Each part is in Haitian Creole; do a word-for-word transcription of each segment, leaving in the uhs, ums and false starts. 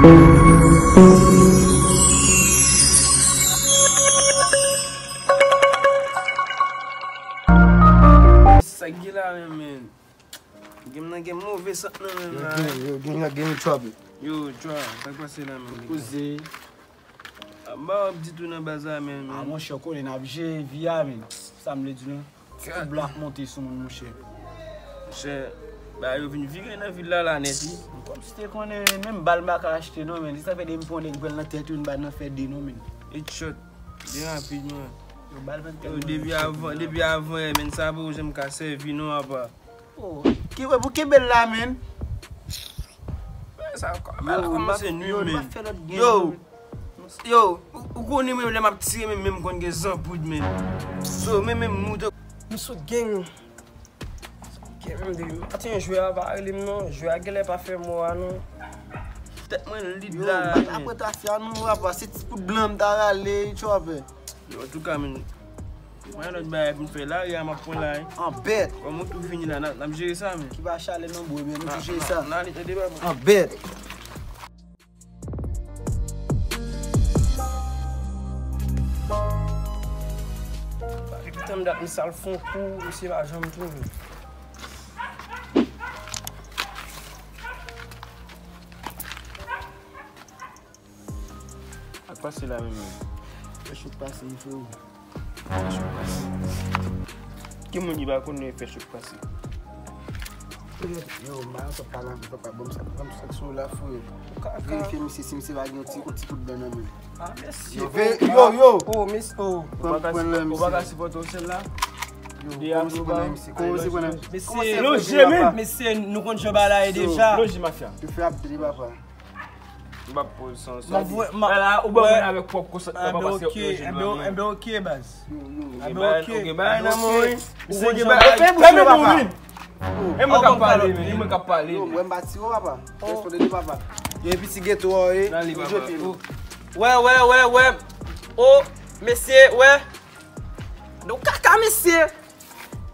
Sa k gen la menm, men. Gen nan gen move sant nan menm la. Yo, gen, yo, gen, gen trouble. Yo, Twa, sa k pase la menm? Koze. A, m pa w ap di tou nan baz la menm, men. A, monchè, w konnen n ap jere vi a, men. Sa m vle di w lan. Tout blan ap monte sou moun, monchè. Monchè, bagay yo vin vire nan vil la, la nèt, wi. Kòmsi te konnen, menm bal m pa ka achte, non, men. Se sa fè depi m pran nèg pran nan tèt, yon bal nan fè de, non, men. Headshot, byen rapid, mwen. Yo, bal venntrè. Yo, depi avan, depi avan yè, men, sa pa janm ka sèvi, non, apa. Oh, ki wè pou kenbe l la, men. Sa, yo, bal la kòmanse nwi, men. Yo, Yo, ou, ou konnen mwen lè m ap tire menm, menm konn gen zanpoud menm. So, men menm moute. M sou gang. Sou gang de. Maten jwè a pa rele m non. Jwè a genlè pa fè mò a non. Tèt mwen lid la. Yo, m pa ta pran tafya non, apa se ti poud blan m ta rale, tchòpè. Yo, antouka, men, mwen lòt bagay pou m fè la, ya m ap pran la, wi. An bèt. Kòm ou tou fini la, n ap, n ap jere sa, men. Ki pa chalè non, bro, men nou tou jere sa. N ale tande, baba. An bèt. Depi tann dat misye al fon kou, misye pa janm tounen. Ak pase la menm, menm. Fè chok pase, freo. Fè chok pase. Ki moun ki pa konnen fè chok pase? Yo, m pa ansanm pale anpil, papa. Ban m sa, ban m sa sou la, freo. Verifye misye, si misye pa gen yon ti, yon ti kout dan nan men l. Ah, mèsi. Yo, ve-, yo, yo. Oh, mèsi, oh. Pran, pran nan misye. Ou pa ka sipòte w sèl la? Yo, kòmanse pran nan misye, kòmanse pran nan misye. Mesye, lonje, men. Mesye, nou konn jan bagay la ye deja. Lonje, mafya. Yo fè ap dele, papa. M p ap poze san, san di. Ala, ou ban mwen avèk pwòp konsantman, papa, se yo jwenn mwen. Enben, ok, baz. Ou gen bagay, ou gen bagay nan men w, wi. Misye gen bagay. Fèmen men w, wi. E mwen k ap pale, men, e mwen k ap pale. Yo, mwen m pa tire w, papa. Responde de papa. Yo, epi ti geto a, wi. Nan li, papa. Wè, wè, wè, wè. Oh, mesye, wè. Gade yon kaka, mesye.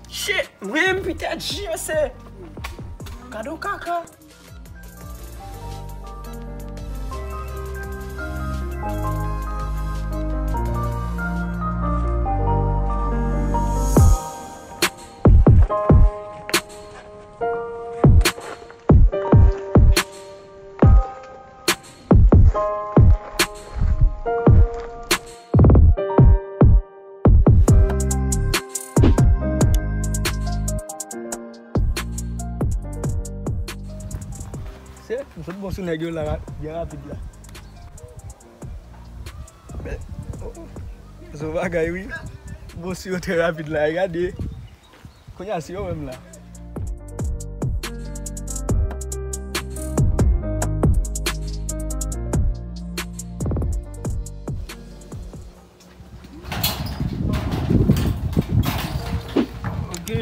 Shit, mwen, m pitèt ji, mesye. Gade yon kaka. Se, m sot bon sou nèg yo la, byen rapid la. Men, oh, oh. Se yon bagay, wi. Bon, si yo trè rapid la, gade. Kounye a, se yo menm la. Ok,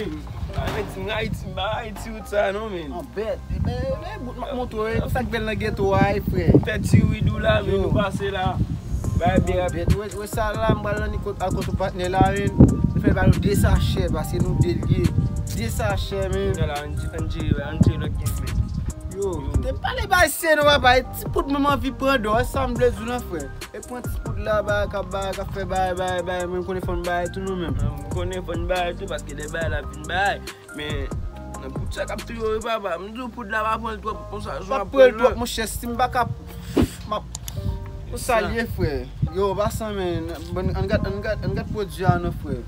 pa mèt di m Ayiti, m pa Ayiti wout sa non, men. An bèt. Ebyen, ebyen, bout m ap montre w, sa k bèl nan geto a, wi, frè. Fè ti ridou la, men nou pase la. Bay byen. An bèt, wè, wè sa la, m pral nan kot, al kot yon patnè la, men. M fè ba nou de sachè, paske nou de l ye. De sachè, men. Kounye a la, ann di, ann di, ann di lòt gen, men. Yo, te pale bay se non, papa, e ti poud mwen m anvi pran dò, e sa m vle di w lan, frè. E pran ti poud la, bay, k ap bay, k ap fè bay, bay, bay, mwen m konnen fò n bay tou nou menm. Mwen m konnen fò n bay tou, paske lè bay la vin bay. Men, nan poud sa k ap touye w, wi, papa. M di w poud la pa pran l twòp, konsa, jan w ap pran l twòp, monchè, si m pa ka, m ap, konsa l ye, frè. Yo, pa san, men, bon, ann gad, ann gad, ann gad pwodui a non, frè.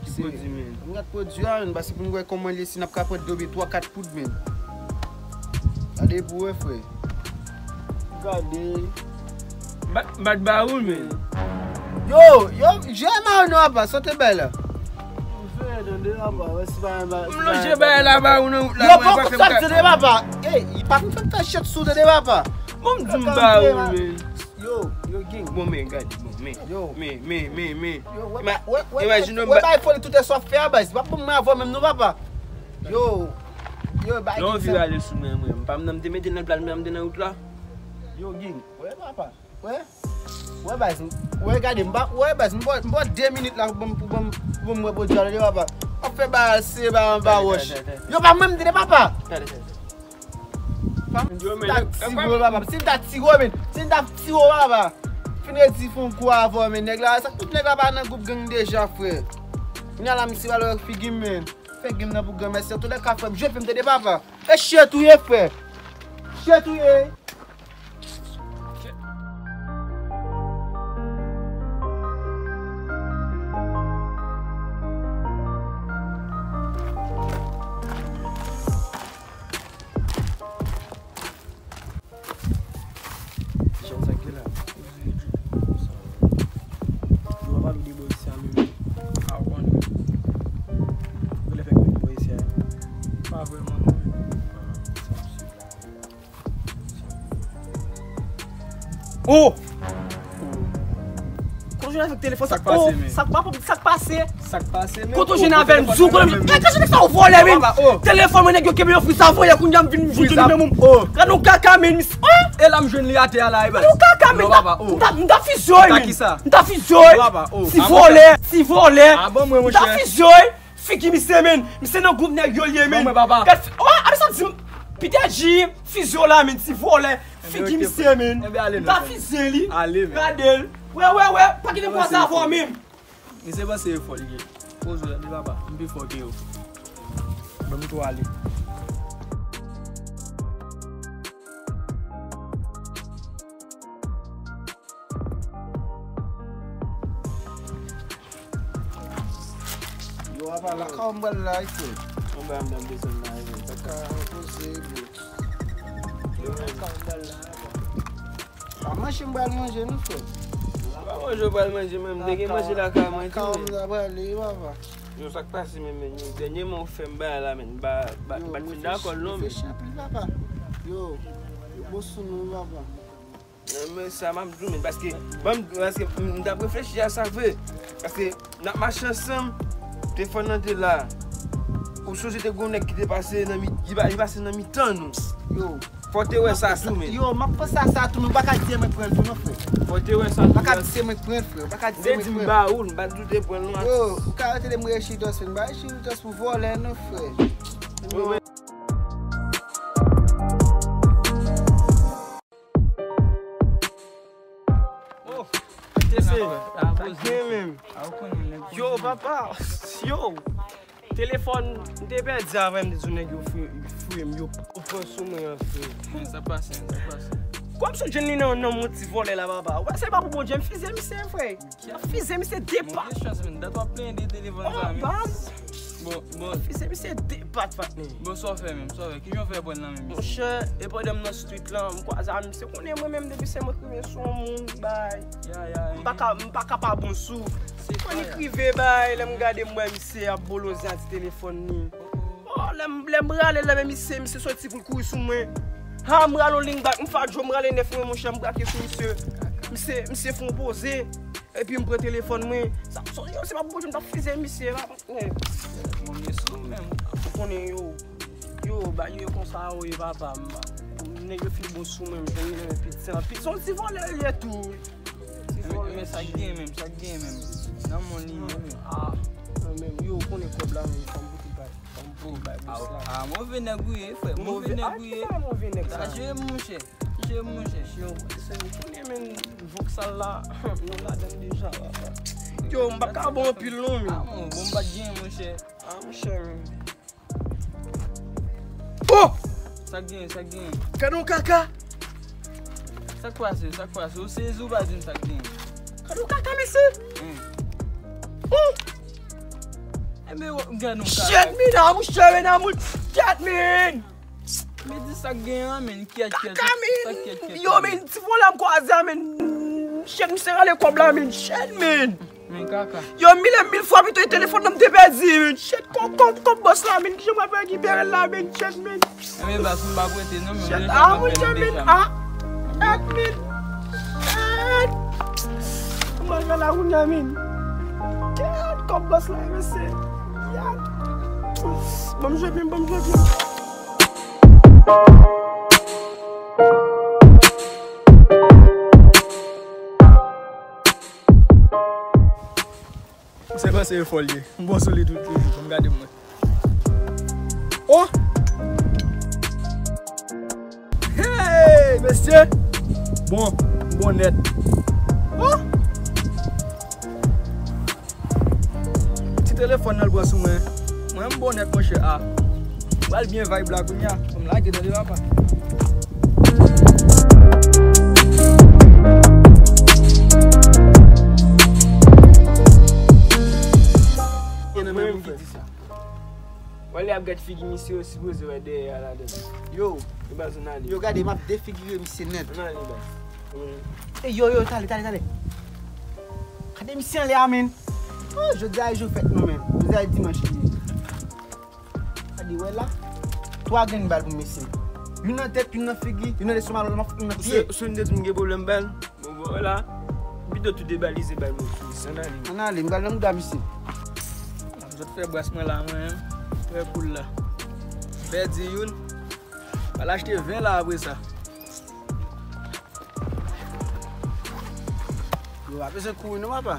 Ki pwodui, men? Ann gad pwodui a, men, paske pou n wè kòman l ye, si n ap ka pran de oubyen twa, kat poud, men. Gade pou wè, frè. Gade. Bat, bat ba ou, men. Yo, yo, jere ma ou non, apa, sa w te bay la. M lonje bay la ba ou nan wout la. Yo, poko sa k tande, papa. Ey, pa konn fè m fè shit sou tande, papa. Bon, m di m ba ou, men. Yo, yo, gang. Bon, men, gade, bon, men. Yo. Men, men, men, men. Yo, wè, wè, wè, imajine w bay foli tout sa w ap fè a, baz. Pa pou mwen avè w menm non, papa. Yo. Yo, bay gang sa. Lè w vire ale sou mwen, mwen, m pa m nan m te mete nan plat, m te nan wout la. Yo, gang. Wè, papa. Wè. Wè, baz. Wè, gade, m pa, wè, baz, m ba, m ba w de minit la pou ban m, pou ban m, pou ban m wè pwodui a, tande, papa. W ap fè bagay serye, bagay anba wòch. Yo, pa mwen m tande, papa. Tande, tande. Yo, men, si m ta tire w, papa, si m ta tire w, men, si m ta tire w, papa. Fin redi fon kou avè w, men nèg la, sa tout nèg la pa nan gwoup gang deja, frè. Kounye a la, misye pral wè figi m, men. Fè game nan pou granmèsi. Antouka, frè m, jwe pou m tande, papa. E shit ou ye, frè. Shit ou ye. Jan sa k ye la. Yo pa pale de bò isi a menm. A w konnen. Ou lè fèk vin bò isi a. Pa vrèman non. Oh! Kote w jwenn avèk telefòn sa? Sa k pase, men? Sa k pa, sa k pase? Sa k pase, men? Kote w jwenn avè l? M di w konnen. E, kèchè nèg sa ou vòlè, men. Telefòn mwen, nèg yo kenbe yo friz a voye, kounye a m vin joute li nan men m. Gade yon kaka, men. Oh! E la m jwenn li atè a la, e baz. Gade yon kaka, men. M ta, m ta fizye w, men. M ta fizye w. Ti vòlè, ti vòlè. M ta fizye w. Figi misye, men. Misye nan gwoup nèg yo l ye, men. Gad fi-, oh, ap sa di m. Pita G, fizye w la, men. Ti vòlè. Figi misye, men. M ta fizye li. Gade l. Wè, wè, wè. Pa kite m kwaze avè w, men. Misye panse e fò l ye. Poze w, tande papa. M pi fò ke yo. Ban m tou ale. Yo, apa, lakay w m pral la, isi. Mwen ba m nan bezwen la, isi. Sa ka poze, bro. Yo, lakay w m pral la. Pa manje m pral manje, non, frè. Pa manje w pral manje, men m te gen manje lakay mwen tou, men. Lakay w m ta prale, papa. Yo, sa k pase, men, men, yo, dènyèman ou fè m bagay la, men, ba, ba, yo, bat fin dakò l, non, men. Reflechi anpil, papa. Yo, yo bon sou nou, papa. Men sa m ap di w, men, paske, ban m, paske m t ap reflechi a sa vre. Paske n ap mache ansanm, telefòn nan te la. Ou sonje te gon nèg ki te pase nan mi, ki pa-, ki pase nan mitan nou. Yo. Fò w te wè sa tou, men. Yo, m ap panse a sa tou, men m pa ka di se mwen k pran l tou, non, frè. Fò w te wè sa tou. M pa ka di se mwen k pran l, frè. M pa ka di se mwen k pran l. M te di m ba ou l, m pa di w te pran l, non. Yo, ou ka rete de m Rechidos, men m ba Rechidos pou vòlè, non, frè. Yo, men. Oh, T C, sa gen menm. Yo, papa, yo. Telefòn, m te pèdi avè m, m te di nèg yo fouye, fouye m, yo pran sou mwen an, frè. Men sa pase, sa pase. Kòm sou Jenny nan, nan mon ti vòlè la, papa. Ou wè, se pa pou Bondye, m fizye misye, frè. Fizye misye de pat. Monchè, chans, men. Dat w ap plenyen de telefòn sa, men. Baz. Bon, bon. Fizye misye de pat, patnè. Bon, sa w fè menm, sa w fè? Kijan w fè pran nan men misye? Monchè, e pandan m nan street lan, m kwaze a misye, konnen mwen menm depi se mwen k rive sou yon moun, bay. Ya, ya, m pa ka, m pa ka pa bon sou. Konnen k rive, bay, lè m gade m wè misye ap boloze a ti telefòn li. Oh, lè m, lè m rale, lè men misye, misye soti pou l kouri sou mwen. Ha, m rale yon ligne back, m fè djo, m rale nèf mwen, monchè, m brake sou misye. Misye, misye fè yon poze. Epi m pran telefòn mwen. Sa, sa, yo, se pa pou Bondye m t ap fizye misye la, patnè. Mwen, men sou menm. Ou konnen yo. Yo, bagay yo konsa, yo, papa m. Nèg yo fin bon sou mwen, m jwenn li nan men piti an. Piti, se yon ti vòlè li ye tou. Ti vòlè. Men sa k gen menm, sa k gen menm. Nan mòn li ye menm. Ah, nan menm. Yo, ou konnen kòb la menm, fò m boute bay. Fò m boute bay bòs la. Ah, move nèg ou ye, frè. Move nèg ou ye. Move nèg sa. Sa jwe, monchè. Jwe, monchè. Yo, se ou konnen, men, Voksal la, nou ladann deja, papa. Yo, m pa ka bon anpil non, men. Ah, bon, bon, m pa t gen, monchè. Ah, monchè, men. Oh! Sa k gen, sa k gen? Gade yon kaka! Sa k pase, sa k pase? Ou sezi ou pa di m sa k gen? Gade yon kaka, mesye! Hein? Oh! Enben, gade yon kaka. Shit, men, ah, monchè, men, ah, monchè, shit, men! Men di sa k gen an, men, kyèt, kyèt. Kaka, men! Sa kyèt, kyèt. Yo, men, ti vòlè m kwaze a, men! Shit, misye rale kòb la, men! Shit, men! Men kaka. Yo, mil e mil fwa pito e telefòn nan m te pèdi, men. Shit, kòb, kòb, kòb bòs la, men. Kijan mwen fè rekipere l la, men? Shit, men. Enben, baz, m pa prete, non, men. Shit, ah, monchè, men. Ah, shit, men. Shit. Mwen fè la kounye a, men. Shit, kòb bòs la, men, se. Shit. Ban m jwe, men, ban m jwe, men. Misye panse e fò l ye. M bon sou li tou, toujou. Ban m gade mwen. Oh! Mesye, bon, m bon nèt. Oh! Ti telefòn nan l pran sou mwen. Mwen, m bon nèt, monchè. A, m pral byen vibe la kounye a. Fò m lage, tande, papa. Mwen menm ki di sa. Wè lè y ap gad figi misye, yo sipoze wè dèyè a ladan. Yo, yo, gade, m ap defigire misye nèt. Ann ale, baz. E yo, yo, tale, tale, tale. Gade misye anlè a, menn. Oh, jodi a e jou fèt mwen, menn. Jodi a e dimanch li ye. Gade, wè la. Twa grenn bal pou mesye. Youn nan tèt, youn nan figi, youn nan lestomak, lòt la m ap fout youn nan pye. Sou, sou n te di m gen pwoblèm bal. Bon, bon, la, pito tou debalize bal mwen sou li, ann ale. Ann ale, m pral nan mouda misye. Zòt fè bras mwen la, mwen, trè koul la. Pèdi youn, pral achte ven la apre sa. Yo, pa bezwen kouri non, papa.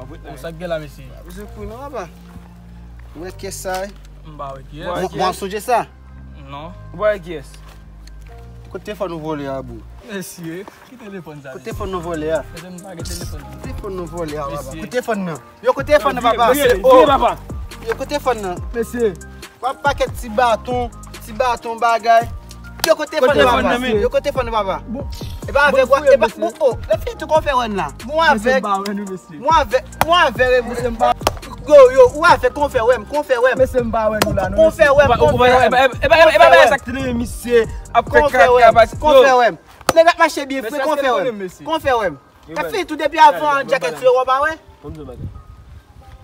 Bon, sa k gen la, mesye? Pa bezwen kouri non, papa. Ou wè kès sa, wi? M pa wè kiyès. Mwen, mwen sonje sa. Non. Ou pa wè kiyès? Kote telefòn nou vòlè a, bro? Mesye, ki telefòn sa? Kote telefòn nou vòlè a? Mesye, m pa gen telefòn. Telefòn nou vòlè a, papa. Mesye. Kote telefòn nan? Yo, kote telefòn nan, papa? Mesye, oh. Vire, papa. Yo, kote telefòn nan? Mesye. W ap pakèt ti baton, ti baton bagay. Yo, kote telefòn nan, papa? Yo, kote telefòn nan, papa? E pa avèk, e pa, bon, oh, lè fini tou, kon fè wè n la. Bon, avèk. Mwen avè, mwen avè, yo, yo, ou avè, kon fè wè m, kon fè wè m. Mesye, m pa wè nou la, non, mesye. Kon fè wè m, kon fè wè m. E pa, e pa, e pa, e pa sa k te misye ap fè kaka, kon fè wè m. Nèg ap mache byen fre, kon fè wè m. Kon fè wè m. Sa fini tou depi avan, djakèt sou yo, w pa wè? Ban m di yon bagay.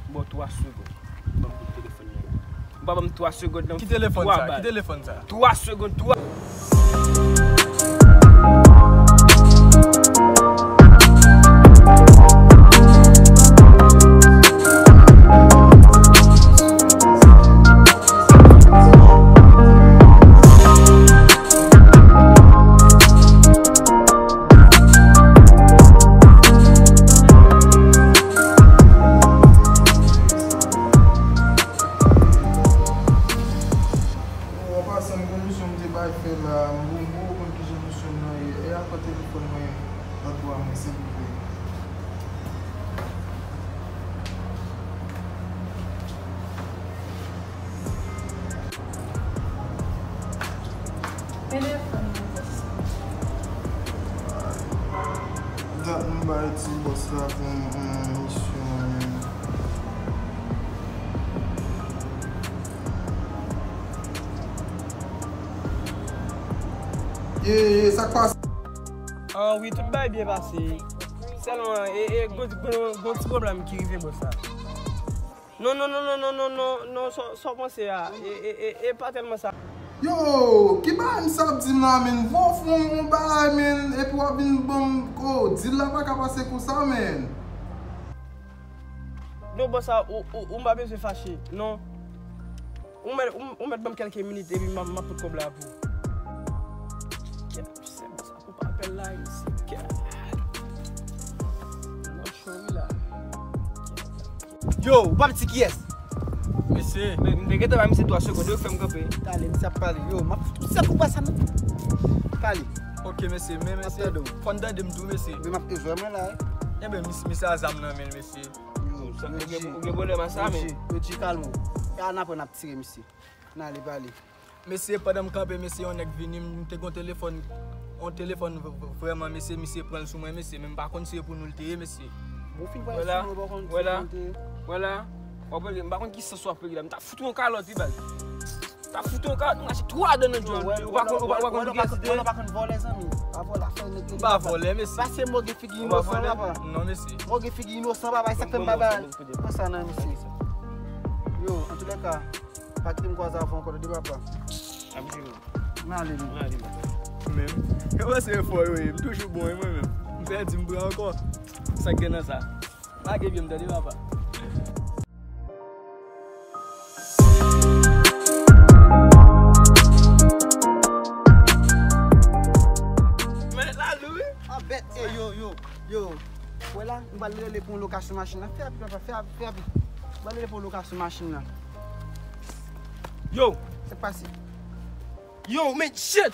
Ban m twa segonn. Ban m kout telefòn nan. Ou pa ban m twa segonn, non. Ki telefòn sa? Ki telefòn sa? Twa segonn, twa. Bon, an pasan, m gen yon misyon m te bay fè la. M, m poko konn kijan misyon m nan ye. E a pran telefòn mwen nan bra mwen, silvouplè. Telefòn nan, bòs. Dat m bay ti bòs la pou yon, yon misyon, men. Ye, ye, sa k pase? Ah, wi, tout bagay byen pase. Sèlman, e, e, gon, gon, gon ti pwoblèm ki rive bòs la. Non, non, non, sa, sa w panse a, e, e, e, e pa tèlman sa. Yo, ki bagay misye ap di m la, menn? Voye w fè yon bagay, menn, epi w ap vin ban m, oh, deal la pa ka pase konsa, menn. Non, bòs la, ou, ou, ou m pa bezwen fache, non. Ou mèt, ou, ou mèt ban m kèlke minit, epi m ap, m ap pote kòb la pou ou. Kèt, se bòs la. Ou pa pè la, isi. Gad. Nan cho wi la. Yo, ou p ap di kiyès? Mesye. Men, m te gentan ba misye twa segonn, yo fè m kanpe. Tale, misye ap pale. Yo, m ap fout misye pou pa sa, non. Pale. Ok, mesye, men, mesye, fò n tande m tou, mesye. Men m ap te jwe mwen la, wi. Enben, mis-, misye a zam nan men l, mesye. Yo, ou gen, ou gen pwoblèm ak sa, men. Yo di, yo di kalm ou. E a n apre n ap tire, mesye. N ale pale. Mesye, pandan m kanpe, mesye, yon nèg vini, m te gen yon telefòn, yon telefòn v-, v-, vrèman, mesye, misye pran l sou mwen, mesye, men m pa konn si se pou nou l te ye, mesye. Bon, fin pran l sou mwen, pa konn si pou nou l te ye. Wè la, w ap rele, m pa konn ki sans w ap rele la, m ta fout ou yon kalòt, wi, baz. M ta fout ou yon kalòt, m rache twa dan nan djòl, ou pa konn, ou pa, ou pa konn ki kiyès li te ye. Ou pa konn vòlè, zanmi. Pa vòlè, afè nèg yo. M pa vòlè, mesye. Pase mo gen figi inosan, papa. Non, mesye. Mo gen figi inosan, papa, e sa k fè m pa ba. Pran sa nan, mesye. Yo, antoulèka, pa kite m kwaze avè w ankò, tande papa. Ap jere. Mwen ale, non. Mwen ale, papa. Menm. Yo panse yo fò yo ye. M toujou bon, wi, mwen menm. M pèdi, m pran ankò. Sa k gen nan sa? Lage pye m, tande, papa. Men la, Louis. Ah, bèt, e, yo, yo, yo. Wè la, m pral rele pou yon lokasyon machin nan. Fè rapid, papa, fè rapid, fè rapid. M pral rele pou yon lokasyon machin nan. Yo! Sa k pase? Yo, men shit!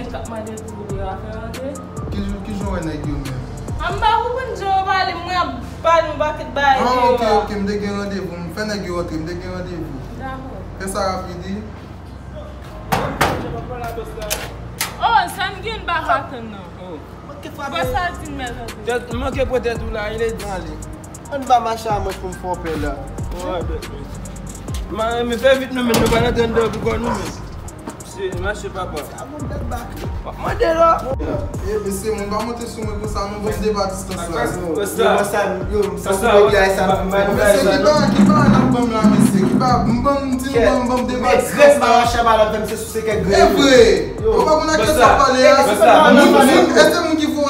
nèg k ap mande tou yo a fè rantre. Ki jan, ki jan w wè nèg yo menm? A, m pa konprann jan yo pale, mwen ap pale yon pakèt bagay de yo a. Ah, ok, ok, m te gen randevou, m fè nèg yo rantre, m te gen randevou. Dakò. Fè sa rapid, wi. Oh, sa m gen pa ka tann nan. Bòs la di m mèt antre. Tèt, manke pran tèt ou la, il est dans li. Ann ba mache a manch pou m fè w pè la. Mwen fè vit nou menm, nou pa nan tèt dòmi kò nou menm. Se mache papa. Sa bon bèl bak. W ap mande la. E mesye, moun pa monte sou mwen konsa non, bon, m depa distans la. Yo, yo, sa, yo, sa se bagay sa. Mesye, ki ba, ki ba n ap ban m la, mesye, ki ba, m ban m di, m ban m, ban m depa distans la. Grenn ba mache a pa la, se sou se kèk grenn. E vre. Yo pa konn ak kiyès w ap pale a. Moun, moun, èske moun ki voye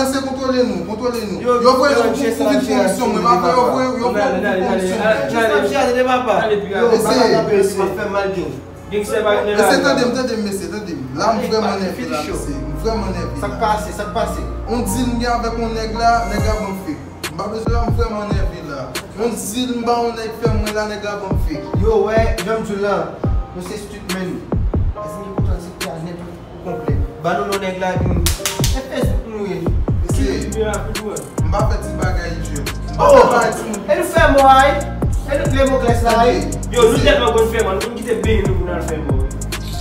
mesye, kontwole nou, kontwole nou. Yo voye nou pou, pou vin pran onksyon mwen, m ap fè yo voye, yo voye nou pou pran onksyon mwen. Mesye, mesye, tande m, tande m, mesye, tande m. La, m vrèman nève la, mesye. M vrèman nève la. Sa k pase? Sa k pase? On dil m gen avèk on nèg la, nèg la ban m fake. M pa bezwen la, m vrèman nève la. On dil m ba on nèg fè mwen la, nèg la ban m fake. Yo, wè, jan m di w la, nou se street men. Èske nou konprann se ki a nèt ou konplè? Ban nou non nèg la epi nou. Se Facebook nou ye. Mesye, m pa fè ti bagay idiot. M pa fè bagay timoun. E nou fè mò a, e nou lemoklès la, e. Yo, nou tèlman konn fè mò, nou konn kite benyen nou pou n al fè mò.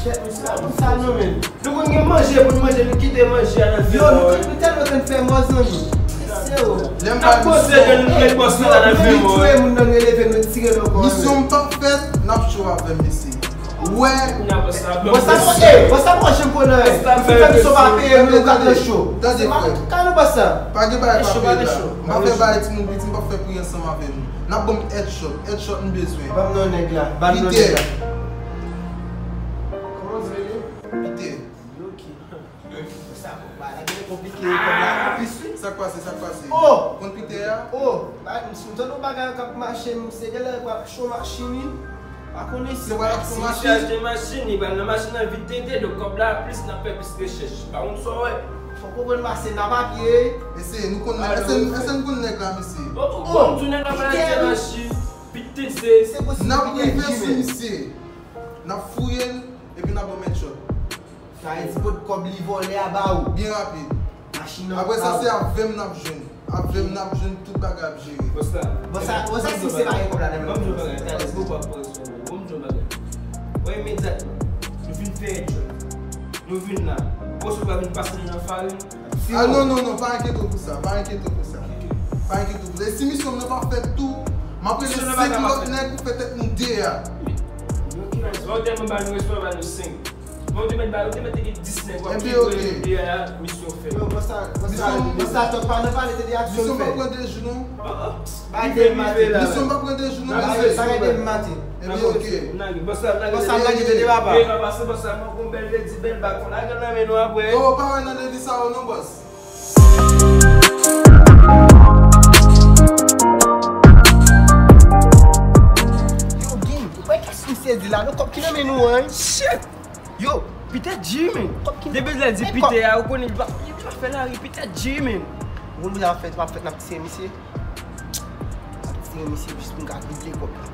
Tèt nou sa, nou sa non, men. Nou konn gen manje pou n manje, nou kite manje a nan fè mò. Yo, nou konn, nou tèlman konn fè mò, zanmi. Mesye, o. N ap poze ke nou met bòs la nan fè mò. Nou vin touye moun nan, nou releve, nou tire nan kò. Misyon m p ap fèt, n ap cho avè m, mesye. Wè. Bon, sa bon, eh, bon, sa bon, jem konnen. Ou fin fè misyon pa peye, nou ka nan cho. Tande, frè. Ka nou bòs sa. Pa gen bagay pa peye la. M pa fè bagay timoun piti, m pa fè pri ansanm avè nou. N ap ban m headshot, headshot m bezwen. Ban m non nèg la, ban m non nèg la. Kòman w di, Lele? Pite. Bloke. Sa, bon, bagay la genlè konplike, kòb la konplis, wi. Sa k pase, sa k pase? Oh! Konn Pite a? Oh! Ba, m sou tande yon bagay k ap mache, misye genlè pral cho machin, wi. Pa konnen si se pral cho machin. Si misye achte machin, li pral nan machin nan vit tenten, donk kòb la plis, n ap fè plis rechèch. Pa konn sa w wè. Fòk ou konn pase nan papye. Mesye, nou konn nèg, èske, èske nou konn nèg la, mesye? Oh, oh, oh, m di w nèg la pral achte machin. Pite se. N ap rive sou misye. N ap fouye l, epi n ap ban m headshot. Sa vle di pot kòb li vòlè a ba ou. Byen rapid. Machin nan. Apre sa, se avè m n ap jwenn. Avè m n ap jwenn, tout bagay ap jere. Bòs la. Bòs la, bòs la, si se pa gen kòb la nan men. Ban m di w bagay, talè, se ou k ap pran responsab. Ban m di w bagay. Wè, imedyatman, nou fin fè headshot. Nou vin la. Bòs ou pa vin pase nou nan farin. Ah, non, non, non, pa enkyete w pou sa, pa enkyete w pou sa. Pa enkyete w pou sa. E si misyon m nan pa fèt tou, m ap rele senk lòt nèg pou fè tèt nou de a. Misyon nan pa ka pa fèt. Ou tèlman ba nou respè, ba nou senk. Bon, ou te mèt ba, ou te mèt te gen dis nèg, w ap ki rele de a, misyon fèt. Yo, bòs sa, bòs sa, bòs sa, tòt pa nan pale, te di aksyon fèt. Misyon pa pran de jou, non. Oh, oh. Bagay de mate. Misyon pa pran de jou, non, mesye. Bagay de mate. Ebyen, ok. Bòs la, bòs la, lage de papa. Pase bòs la, mwen gon bèl ledi, bèl bak, lage nan men nou apre. Oh, pa wè nan ledi sa yo, non, bòs. Yo, Gin, ou wè kès misye di la, non, kòb ki nan men nou an, wi. Shit! Yo, Pite G, men. Depi lè di Pite a, ou konnen li pa, li pa fè lari, Pite G, men. Ou konn sa ap fèt, pa fèt, n ap tiye misye. N ap tiye misye jis pou n ka double kòb la.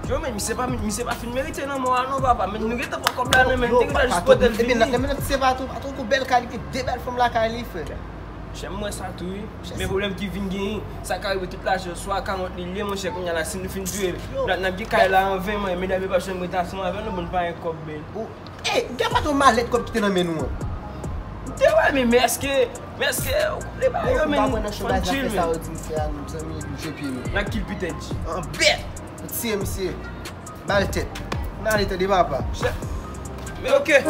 Yo, men, misye pa, misye pa fin merite nan mò a non, papa. Men nou gentan pran kòb la nan men l, te gentan jis pote l vini. Epi nan, nan, nan, se pa tou, pa tou kou bèl kay li, gen de bèl fanm lakay li, frè. Chè, m wè sa tou, wi. Men pwoblèm ki vin genyen, sa ka rive tout lajan, swa akawont li lye, monchè, kounye a la, si nou fin touye, n ap, n ap gen kay la an ven, men, medam yo p ap janm rete ansanm avè nou, bon, nou pa gen kòb, men. Ou, ey, gen pa t yon malèt kòb ki te nan men nou an. M te wè, men, men èske, men èske, ou konprann bagay yo, men, fò n chill, men. Sa yo di m fè a, nou, zanmi, nou jwe pye nou. N ap kill Pite G. An bèt! Nou tiye misye. Ba l tèt. N ale tande papa. Men oke.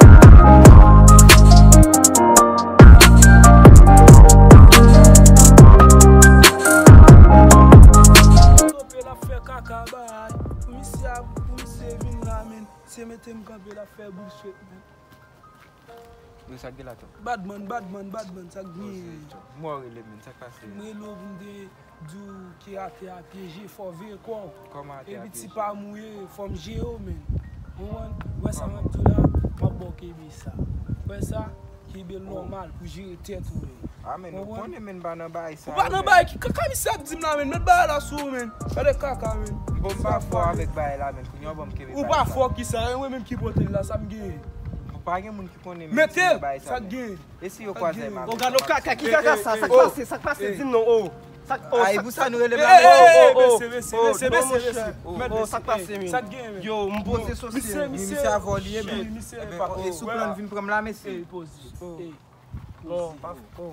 Kanpe l ap fè kaka bay. Pou misye ap, pou misye vin la, men. Se mete m kanpe l ap fè boul swet, men. Yo, sa k gen la, Top? Badman, badman, badman, sa k genyen? Mwen w rele, men, sa k pase? M rele w pou m te di w ke atè a pyeje, fò w veye kò w. Kòman atè a pyeje? Epi ti pa mouye, fò m jere w, men. Ou konprann? Wè sa m ap di w la, m ap ba w kenbe sa. Wè sa? Kenbe l nòmal pou jere tèt ou, men. Ah, men, ou konnen, men, m pa nan bagay sa yo, men. Ou pa nan bagay ki kaka misye ap di m la, men. Met bagay la sou ou, men. Gade kaka, men. Bon, m pa fò avèk bagay la, men. Kounye a w ban m kenbe bagay sa. Ou pa fò kisa? E mwen menm ki pote l la, sa m genyen? Pa gen moun ki konnen, men, si nan bagay sa, men. Mete l! Sa k genyen? E si yo kwaze m avèk... Oh, gade yon kaka, ki kaka sa? Sa k pase? Sa k pase? Di m non, oh. Sa k, oh, a, e pou sa nou rele m la, oh, oh, oh, mesye, mesye, mesye, mesye. Oh, sa k pase, men? Sa k genyen, men? Yo, m poze sosye. Misye, misye a vòlye, men. Misye pa, oh, e sou plan vin pran m la, mesye. Ey, poze. Ey. Bon,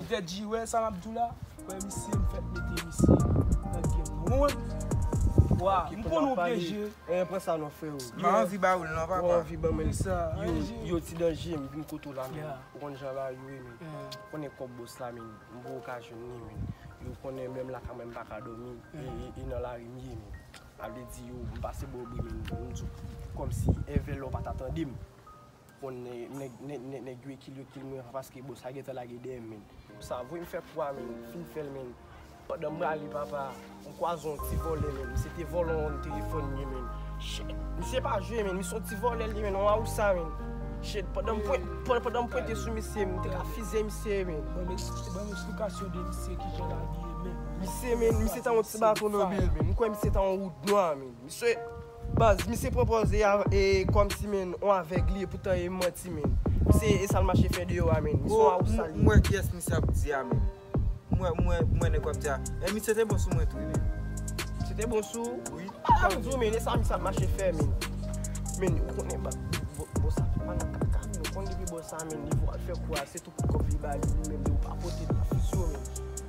Pite G, wè sa m ap di w la? Wè, misye, m fèk mete misye nan game nan. Ou konprann? Wa, m konnen w pyeje. Eh, pran sa non, freo. M pa anvi ba ou l non, papa. Ou anvi ban mwen. Yo, yo, ti danje, m vin kote w la, men. Ou konn jan bagay yo ye, men. Ou konnen kòb bòs la, men. M poko ka jwenn li, men. Yo konnen menm lakay mwen, m pa ka dòmi. E, e, e nan lari m ye, men. Sa vle di yo, m pase bò bri, men m di w, kòmsi èvè lè w pa ta tande m. Bon, nè- nèg nèg- nèg- nèg yo e kill yo kill mwen paske bòs la gentan lage dèyè m, men. Sa voye m fè kou a, men, m fin fè l, men. Pandan m prale, papa, m kwaze yon ti vòlè, men. Misye te vòlè yon telefòn li, men. Shit, misye pa jwe, men. Misye yon ti vòlè li, men. Yon awousa, men. Shit, pandan m pwen- pandan- pandan m pwente sou misye, m te ka fizye misye, men. Ban m eks- ban m eksplikasyon de misye, kijan l abiye, men. Misye, men, misye ta yon ti baton nan bil, men. M kwè misye ta yon woud nwa, men. Misye, baz, misye pran pòz e a- e kòmsi, men, yon avèg li ye, poutan e manti, men. Misye, e sa l mache fè deyò a, men. Misye yon awousa li ye. M wè kiyès misye ap di a, men. M wè, m wè, m wè nèg w ap di a. E misye te bon sou mwen tou, wi, men. Misye te bon sou ou? Wi. A, m di w, men, e sa misye ap mache fè, men. Men, ou konnen, ba- bo- bòs la pa nan kaka, men. Ou konn depi bòs la, men, li vo al fè kou a, se tou pou kòb li ba li, li menm li pa pote nan fis yo, men.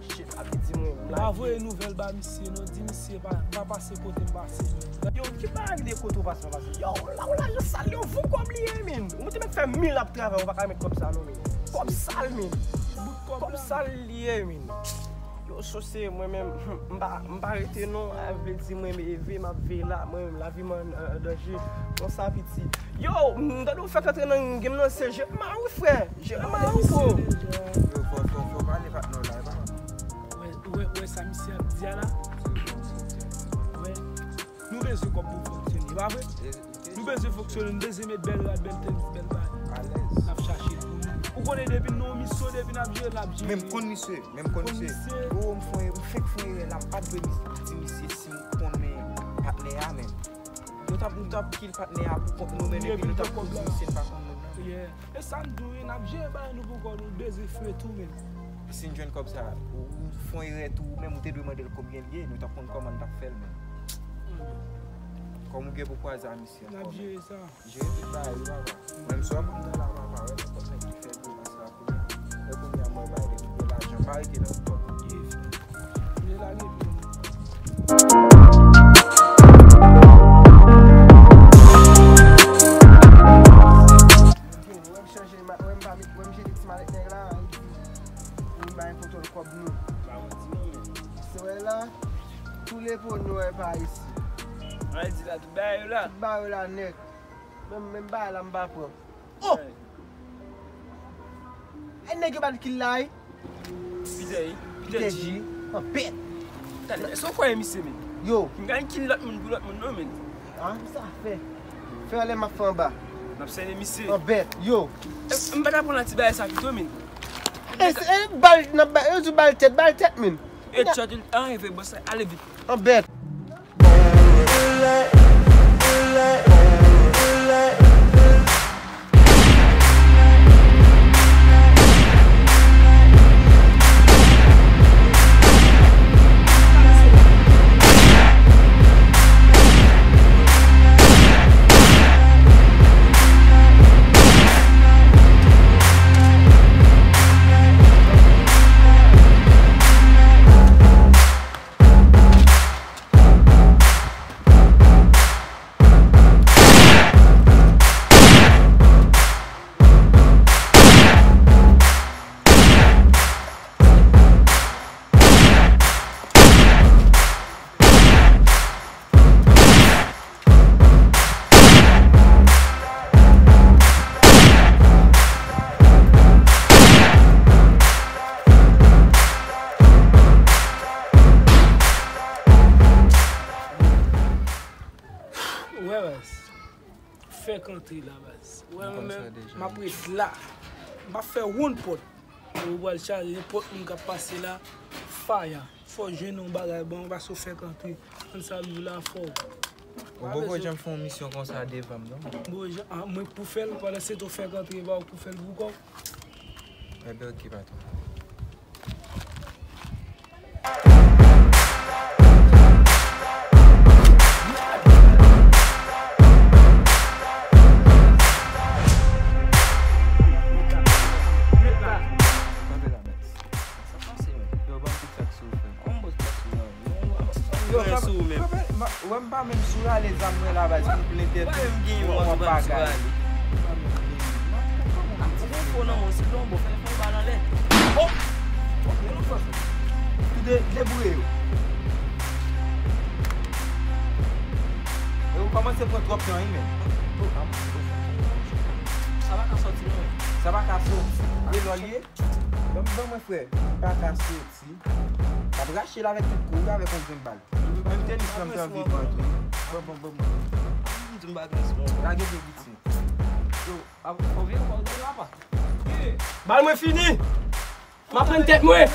Shit, ap di mwen, m lage. Pa voye nouvèl ba misye, non, di misye pa, pa pase kote m pase, non. Yo, ki bagay de kote w pase, pa pase? Yo, la, w lajan sal, yo, vou kòb li ye, men. Ou te mèt fè mil ap travay, ou pa ka met kòb sa, non, men. Kòb sal, men. Kòb sal li ye, men. Yo, sose, mwen menm, m pa, m pa rete, non. A vle di, mwen, m leve, m ap veye la, mwen menm, lavi m an, an danje. Konsa, piti. Yo, m tande w fèk antre nan game nan, se Jeremari, frè. Jeremari, bro. Yo, fò, fò, fò pale patnè w la, e pa. Wè, wè, wè sa misye ap di a la? Wè, nou bezwen kòb pou fonksyone, pa vre? Nou bezwen fonksyone, nou bezwen met bèl rad, bèl tenis, bèl bagay. Alèz. N ap chache l pou nou. Ou konnen depi n nan yon misyon, depi n ap jere, n ap jere. Men m konn misye, men m konn misye. Bro, m fè, m fèk fè erè la, m pa t dwe mis- di misye si m konnen patnè a, men. Nou t ap, nou t ap kill patnè a pou kont nou, men epi nou t ap tou di misye n pa konn moun nan. Yeah. E sa n di w, wi, n ap jere bagay nou pou kò nou, bezwen fre tou, men. Si n jwenn kòb sa, ou, ou fè yon erè tou, ou menm ou te dwe mande l konbyen l ye, nou t ap konn kòman n t ap fè l, men. Kòm ou gen pou kwaze a misye ankò, men. N ap jere sa. Jere tout bagay wi papa. Menm si w ap antre la papa, wè nenpòt nèg ki fè grimas la kounye a. Wè kounye a mwen bay depi gen lajan, pa rete nan tòt. Ye frè. Vle lage pye w. Wè m chanje, wè m pa met, wè m jete ti malèt nèg la, li di, pou m bay kontwòl kòb nou. Pa manti non men. Se wè la, tou lepo nou wè pa isi. An di la, tout bagay yo la. Tout bagay yo la nèt. Menm, menm bagay la m pa pran. Oh! E nèg yo bat kill la wi. Peter, Peter G. An bèt. Tande, èske w kwè misye men? Yo. M ka kill lòt moun pou lòt moun non men. Ah, sa fè. Fè anlè m ap fè anba. N ap sène misye. An bèt, yo. E, m pa ta pran ti bagay sa pito men. E, e bal, nan bal, yo di bal tèt, bal tèt men. E tchòt, ah, e vre, bòs la, ale vit. An bèt. Wè baz. Fèk antre la baz. Wè mwen menm, m ap ret la. M ap fè wonn pòt. Ou pral chaje nenpòt moun k ap pase la. Faya. Fò w jwenn yon bagay ban mwen paske w fèk antre. Konn sa m di w la fò w. Ou poko janm fè yon misyon konsa devan m non. Bon, jan, ah, mwen k pou fè l, pandan se tou fèk antre, e pa ou k pou fè l pou kò w. Enben, oke, patwon. Yo, kanpe, kanpe, wè m pa menm sou rale zam mwen la baz pou plentè tou. Bon bagay. Tou de, debouye yo. Kòmanse pran twòp tan wi, men. Sa pa ka soti, non. Sa pa ka soti. E lò l ye? Ban, ban mwen, frè. Li pa ka soti. M ap rache l avèk tout kou, wi, avèk yon grenn bal. Menm tenis lan m te anvi pran tou. Bon, bon, bon, bon. Lage de vit. Yo, a, ou vin, ou vin apa? Bal mwen fini. M ap pran tèt mwen.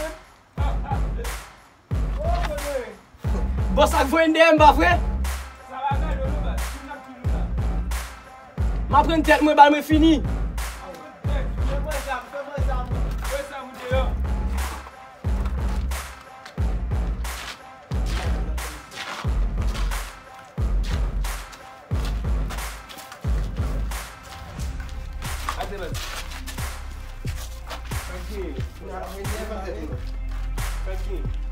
Bòs ak voye m dèyè m, pa vre? M ap pran tèt mwen, bal mwen fini. Tranquille. Tranquille.